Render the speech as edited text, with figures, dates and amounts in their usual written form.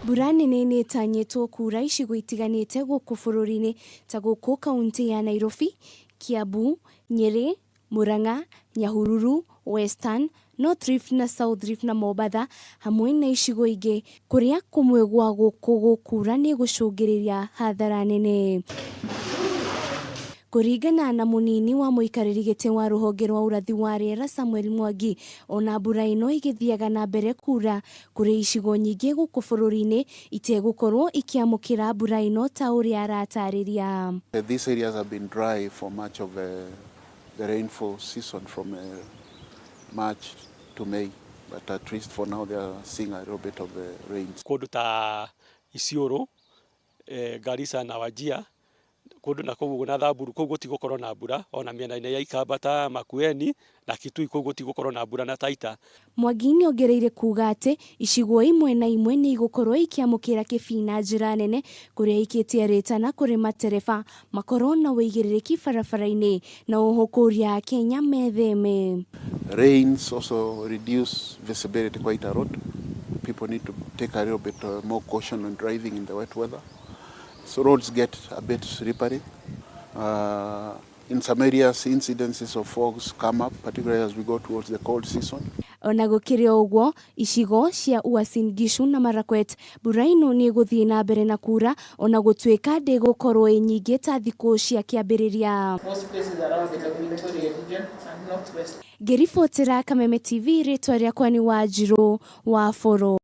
Mbura nene nĩ ĩtanyĩtwo kuura icigo itiganĩte gũkũ bũrũri-inĩ ta gũkũ kaunti ya Nairobi, Kiambu, Nyeri, Murang'a, Nyahururu, Western, North Rift na South Rift na Mombatha hamwe na icigo ingĩ kũrĩa kũmwe gwa gũkũ gũkura nĩ gũcũngĩrĩria hathara nene. Kũringana na mũnini wa mũikarĩri gĩtĩ wa rũhonge rwa ũrathi wa rĩera Samuel Mwangi, ona mbura ĩno ĩgĩthiaga na mbere kura kũrĩ icigo nyingĩ gũkũ bũrũri-inĩ itegũkorwo ikĩamũkĩra mbura ĩno ta ũrĩa aratarĩria. These areas have been dry for much of the rainfall season from March to May, but at least for now they are seeing a little bit of rains. Kũndũ ta Isiolo, Garissa na Wajir, kũndũ na kũu na Samburu, kũu gũtigũkorwo na mbura, ona mĩena-inĩ ya Ikamba ta Makueni na Kitui, kũu gũtigũkorwo na mbura na Taita. Mwangi nĩongereire kuga atĩ icigo imwe na imwe nĩ igũkorwo ikĩamũkĩra kĩbii na njĩra nene, kũrĩa ikĩtie rĩtana kũrĩ matereba makorwo na ũigĩrĩrĩki barabara-inĩ na oho kũria Akenya metheme. Rains also reduce visibility quite a lot. People need to take a little bit more caution when driving in the wet weather. So roads get a bit slippery. In some areas, incidences of fogs come up, particularly as we go towards the cold season. Ona gũkĩrĩ o ũguo, icigo cia Uasin Gishu na Marakwet, mbura ĩno nĩ ĩgũthiĩ na mbere na kura ona gũtuĩka ndĩgũkorwo ĩ nyingĩ ta thikũ cia kĩambĩrĩria. Most places around the Lake Victoria region and northwest. Ngĩribotera Kameme TV, rĩtwa rĩakwa nĩ Wanjirũ wa Boro.